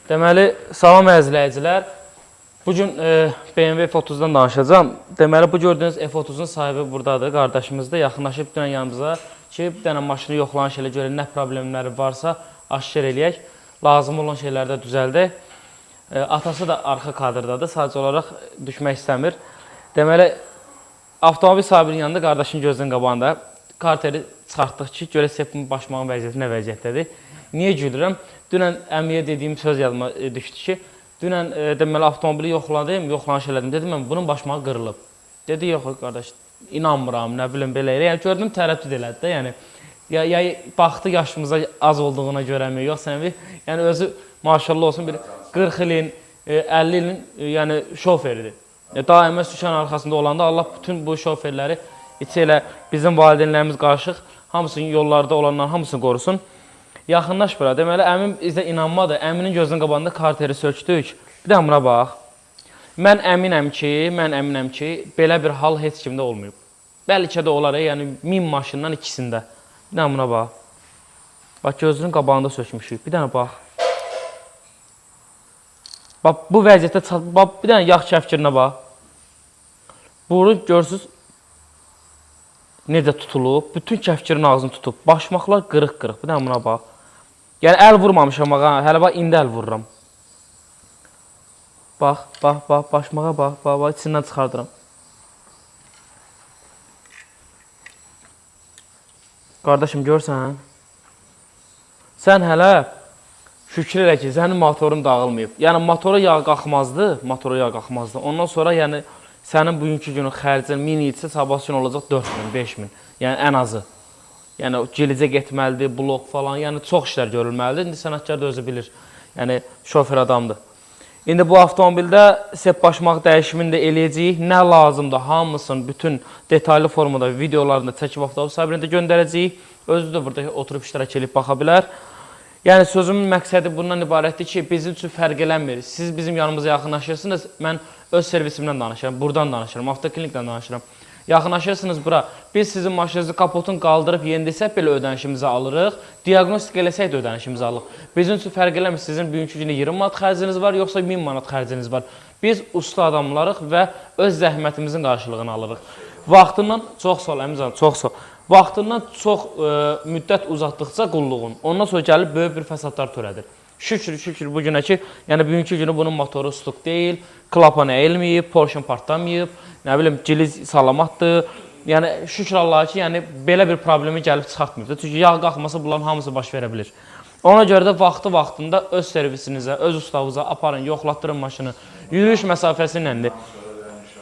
Deməli, salam əzizləyicilər. Bu gün BMW F30-dan danışacağam. Deməli, bu gördüyünüz F30-un sahibi buradadır, qardaşımızdır. Yaxınlaşıb dünən yanımıza ki, bir dənə maşını yoxlanış elə görək nə problemləri varsa aşkar eləyək. Lazım olan şeyləri də düzəldək. Atası da arxa kadrdadır, sadəcə olaraq düşmək istəmir. Deməli, avtomobil sahibinin yanında qardaşın gözünün qabağında karteri çıxartdıq ki, görək sepin başmağın vəziyyəti nə vəziyyətdədir. Niyə gülürəm? Dünən əmiyə dediyim söz yadıma düşdü ki, dünən deməli avtomobili yoxladım, yoxlanış elədim. Dedim mən bunun başmağı qırılıb. Dedi yox qardaş, inanmıram, nə bilim belə elə. Yəni gördüm tərəddüd elədi də, yəni ya baxdı yaşımıza az olduğuna görəmi, yoxsa yəni, yəni özü maşallah olsun bir 40 ilin, 50 ilin yəni şoferidir. Daima sükan arxasında olanda Allah bütün bu şoferləri içi elə bizim valideynlərimiz qarışıq, hamısını yollarda olanların hamısını qorusun. Yaxınlaş bura. Deməli əmim bizə inanmadı. Əminin gözünün qabağında karteri sökdük. Bir də buna bax. Mən əminəm ki, belə bir hal heç kimdə olmayıb. Bəlkə də olar, yəni 1000 maşından ikisində. Bir dənə buna bax. Bax gözünün qabağında sökmüşük. Bir dənə bax. Bax bu vəziyyətdə bax bir dənə yağ kəfkirinə bax. Bunu görürsüz necə tutulub. Bütün kəfkirin ağzını tutub. Başmaqlar qırıq-qırıq. Bir dənə buna bax. Yəni əl vurmamışam ağa. Hələ bax indi əl vururam. Bax, bax, bax, başmağa bax, bax, bax, içindən çıxardıram. Qardaşım görsən? Sən hələ şükür elə ki, sənin motorun dağılmayıb. Yəni motora yağ qalxmazdı, motora yağ qalxmazdı. Ondan sonra yəni sənin bugünkü günün xərcin mini itsə sabah üçün olacaq 4000, 5000. Yəni ən azı. Yəni gilicə getməlidir, blok falan, yəni çox işlər görülməlidir. İndi sənətkar da özü bilir. Yəni şofer adamdır. İndi bu avtomobildə sep başmaq dəyişimini də eləyəcəyik. Nə lazımdır hamısını bütün detallı formada videolarını çəkib avtomobil sahibinə də göndərəcəyik. Özü də burada oturub iştirak eləyib baxa bilər. Yəni sözümün məqsədi bundan ibarətdir ki, bizim üçün fərq eləmir. Siz bizim yanımıza yaxınlaşırsınız, mən öz servisimdən danışıram, buradan danışıram, avtoklinikdən danışıram. Yaxınlaşırsınız bura, biz sizin maşınınızı kapotun qaldırıb yenilsək belə ödənişimizi alırıq, diaqnostik eləsək də ödənişimizi alırıq. Bizim üçün fərq eləmir, sizin bugünkü gündə 20 manat xərciniz var, yoxsa 1000 manat xərciniz var. Biz usta adamlarıq və öz zəhmətimizin qarşılığını alırıq. Vaxtından çox sağ ol əmican, çox sağ ol. Vaxtından çox müddət uzatdıqca qulluğun, ondan sonra gəlib böyük bir fəsadlar törədir. Şükür, şükür bu günə ki, yəni bugünkü günü bunun motoru stuk deyil, klapan əyilməyib, porşun partlamayıb, nə bilim giliz salamatdır. Yəni şükür Allaha ki, yəni belə bir problemi gəlib çıxartmayıb. Çünki yağ qalxmasa bunların hamısı baş verə bilir. Ona görə də vaxtı vaxtında öz servisinizə, öz ustanıza aparın, yoxlatdırın maşını. Yürüyüş məsafəsi iləndir.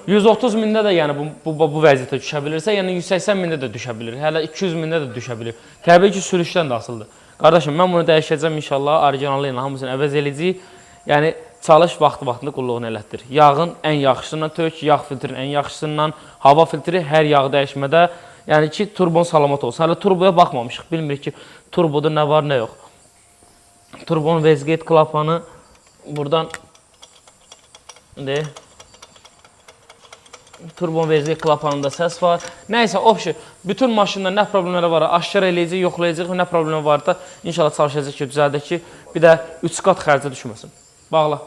130 mində də yəni bu vəziyyətə düşə bilirsə, yəni 180 mində də düşə bilir. Hələ 200 mində də düşə bilir. Təbii ki, sürüşdən də asılıdır. Qardaşım, mən bunu dəyişəcəm inşallah, orijinalı ilə hamısını əvəz eləyəcəyik. Yəni çalış vaxtı-vaxtında qulluğunu elətdir. Yağın ən yaxşısından tök, yağ filtrinin ən yaxşısından, hava filtri hər yağ dəyişmədə, yəni ki, turbon salamat olsun. Hələ turboya baxmamışıq, bilmirik ki, turboda nə var, nə yox. Turbon vezgate klapanı buradan indi turbon vezgate klapanında səs var. Nəysə, obşi, bütün maşında nə problemləri var, aşkar eləyəcək, yoxlayacaq, nə problemi var da inşallah çalışacaq ki, düzəldək ki, bir də 3 qat xərcə düşməsin. Bağla.